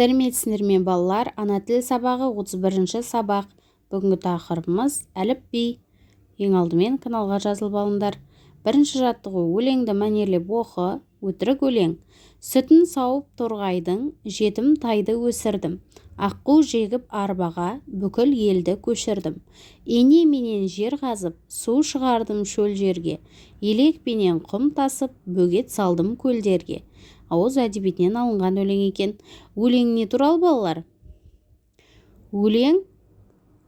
Сәлеметсіңдер ме, балалар! Ана тілі сабағы, 31-ші сабақ. Бүгінгі тақырыбымыз – әліпби. Ең алдымен каналға жазылып алыңдар. Бірінші жаттығу: өлеңді мәнерлеп оқы. Өтірік өлең. Сүтін сауып торғайдың, жетім тайды өсірдім. Аққу жегіп арбаға, бүкіл елді көшірдім. Инеменен жер қазып, су шығардым шөл жерге. Елекпенен құм тасып, бөгет салдым көлдерге. Ауыз әдебиетінен алынған өлең екен. Өлең не туралы, балалар? Өлең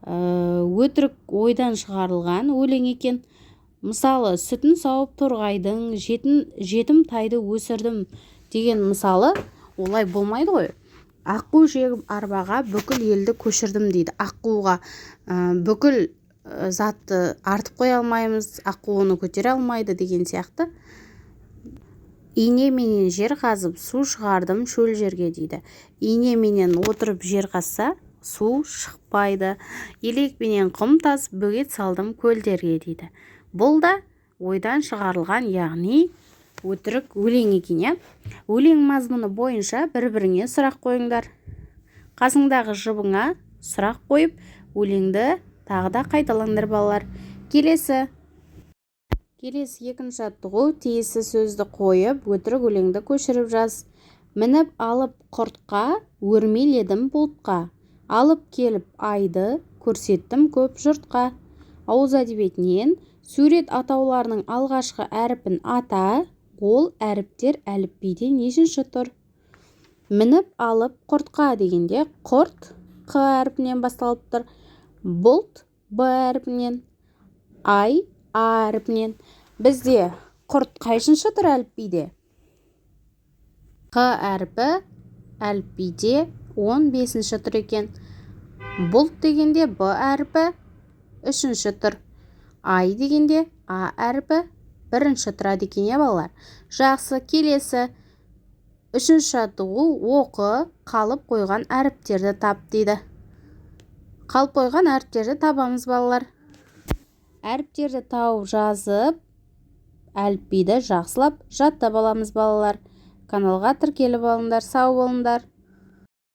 өтірік, ойдан шығарылған өлең екен. Мысалы, сүтін сауып торғайдың, жетім тайды өсірдім деген, мысалы, олай болмайды ғой. Аққу жегіп арбаға, бүкіл елді көшірдім дейді. Аққуға бүкіл затты артып қоя алмаймыз, аққу оны көтере алмайды деген сияқты. Инеменен жер қазып, су шығардым шөл жерге дейді. Инеменен отырып жер қазса, су шықпайды. Елекпенен құм тасып, бөгет салдым көлдерге дейді. Бұл да ойдан шығарылған, яғни өтірік өлең екен, иә. Өлең мазмұны бойынша бір-біріңе сұрақ қойыңдар. Қасыңдағы жұбыңа сұрақ қойып, өлеңді тағы да қайталаңдар, балалар. Келесі екінші жаттығу: тиісті сөзді қойып, өтірік өлеңді көшіріп жаз. Мініп алып құртқа, өрмеледім бұлтқа. Алып келіп айды, көрсеттім көп жұртқа. Ауыз әдебиетінен. Сурет атауларының алғашқы әрпін ата, ол әріптер әліпбиде нешінші тұр? Мініп алып құртқа дегенде, құрт қ әрпінен басталып тұр, бұлт б әрпінен, ай а әрпінен. Бізде құрт қайсыншы тұр әліпбиде? Қ әрпі әліпбиде 15-ші тұр екен. Бұлт дегенде б әрпі үшінші тұр. Ай дегенде а әрпі бірінші тұрады екен, иә, балалар? Жақсы. Келесі үшінші жаттығу: оқы, қалып қойған әріптерді тап дейді. Қалып қойған әріптерді табамыз, балалар. Әріптерді тауып жазып, әліпбиді жақсылап жаттап аламыз, балалар. Каналға тіркеліп алыңдар. Сау болыңдар!